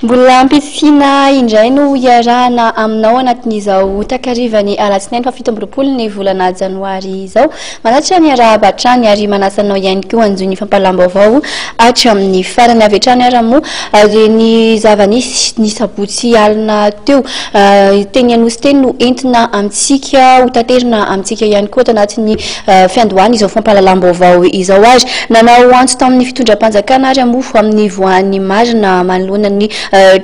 Mbola ampisiana indray no hiarahana aminao anatin'izao takarivan'ny alatsinainy faha 27 ny volana janoary izao. Manatitra ny arahaba hatrany ary manasa anao ihany koa hanjohy ny fampahalam-baovao hatramin'ny farany. Avy hatrany ary moa dia ny zava-nisy ny sabotsy alina teo teny Anosy teny no entina amintsika ho taterina amintsika ihany koa ato anatin'ny fiandohan'izao fampahalalam-baovao izao ary nanao antso tamin'ny fitondram-panjakana ary moa amin'ny voahan'ny marina manoloana ny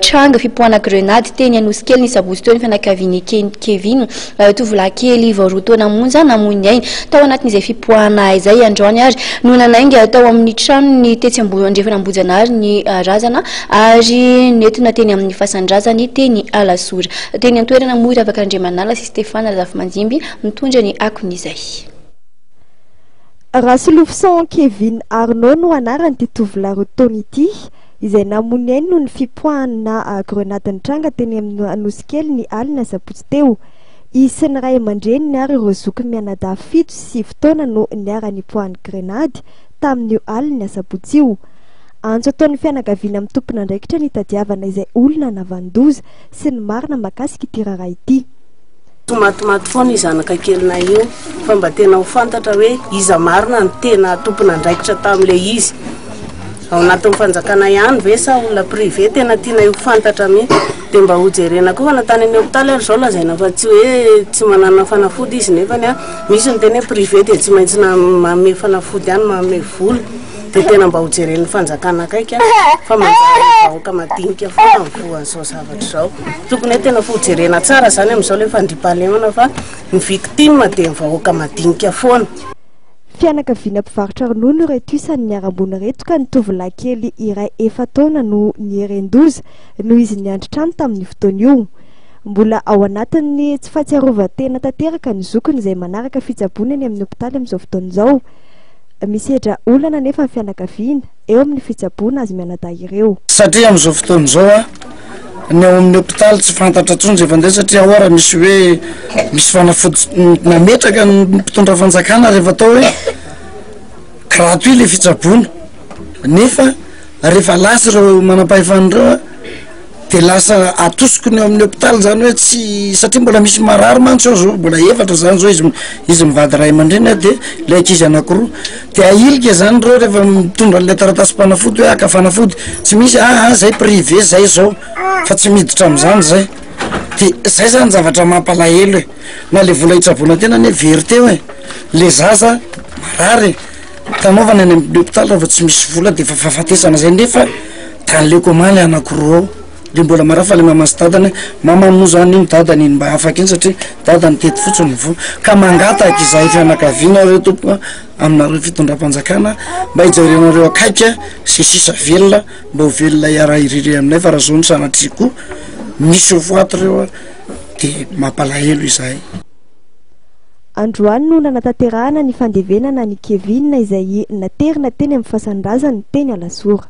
tranga fipoahana grenady teny Anosikely ny sabotsy teo ny fianakavian'i Kevin Tovolahy kely vao 2 taona monja namoy ny ainy tao anatin'izay fipoahana izay androany ary no nanainga tao amin'ny tranony tetsy Andrefana Ambohijanahary ny razana ary nentina teny amin'ny fasan-drazany teny Alasora. Teny an-toerana moa i Ravaka Andriamanala sy Stéphane Razafimanjimby mitondra ny akon'izay. Rasolofoson Kevin Arnaud no anaran'ity tovolahy 2 taona ity, izay namoy ny ainy noho ny fipoahana grenady nitranga teny amin'ny Anosikely ny alina asabotsy teo. Izy sy ny ray aman-dreniny ary ireo zokiny mianadahy 7 sy 9 taona no niara-nipoahan'ny grenady tamin'io alin'ny asabotsy io. Antso ataon'ny fianakaviana amin'ny tompon'andraikitra ny hitadiavana izay olona nahavanon-doza sy ny marina mahakasika ity raharaha ity. Tsy matimaty foana io zanaka kelinay io fa mba tena ho fantatra hoe iza marina no tena tompon'andraikitra tamin'ilay izy. Ao anatin'ny fanjakana ihany ve sa olona privé tena tianay ho fantatra mihitsy. Dia mba hojerena koa fa na tany amin'ny hopitaly ary izao lazaina fa tsy hoe tsy manana fanafody izy nefany misy ny teny hoe privé dia tsy maintsy manome fanafody ihany, manome vola. Dia tena mba hojeren'ny fanjakana akaiky fa manjary vahoaka madinika foana ny voan'izao zavatra izao. Tokony hoe tena hojerena tsara izany amin'izao ilay fandriampahalemana fa ny victime dia ny vahoaka madinika foana. Fianakaviana mpivarotra ronono ireto isan'ny niharam-boina ireto ka ny tovolahy kely iray efa-taona no nieren-doza noho izy niandry trano tamin'io fotoana io. Mbola ao anatin'ny tsy fahatsiarovan-tena tanteraka ny zokiny izay manaraka fitsaboana eny amin'ny hopitaly amin'izao fotoana izao. Misedra olana anefa ny fianakaviana eo amin'ny fitsaboana azy mianadahy ireo. Satria amin'izao fotoana izao a, ny ao amin'ny hopitaly tsy fantatra intsony izay fandeha satria ao ara misy hoe misy fanafody nametraka ny mpitondra fanjakana rehefa atao hoe gratuit le fitsaboana nefa rehefa lasa ireo manam-pahefana ireo a, de lasa atosiko ny ao amin'ny hopitaly zany hoe tsy satria mbola misy marary mantsy ao zao mbola efatra zany zao izy izy mivady ray aman-dreny a de le ankizy anakiroa de ahilika zany reo rehefa mitondra an'le taratasim-panafody hoe haka fanafody tsy misy aa zay privé zay zao fa tsy miditra am'zany zay de zay zany zavatra mampalahelo e na le vola hitsaboana tena anie very teo e le zaza marary e tanaovana any amin'ny hopitaly raha vao tsy misy vola de efa fahafatesana zay nefa Aleoko omaly anakiroa ao de mbola marary fa le mama sy dadany hoe mamany moa zany iny dadany iny mba afaka iny satria dadany teto fotsiny ny voa ka mangataka izahay fianakaviana reo tompoko a aminareo fitondram-panjakana mba hijerenareo akaiky sy sisa velona mba ho velona hiara-hiriry aminay fa raha zao no sanatria koa misy ho faty reo a de mampalahelo izahay. Androany no nanatanterahana ny fandevenana an'i Kevin izay naterina teny amin'ny fasan-drazany teny Alasora.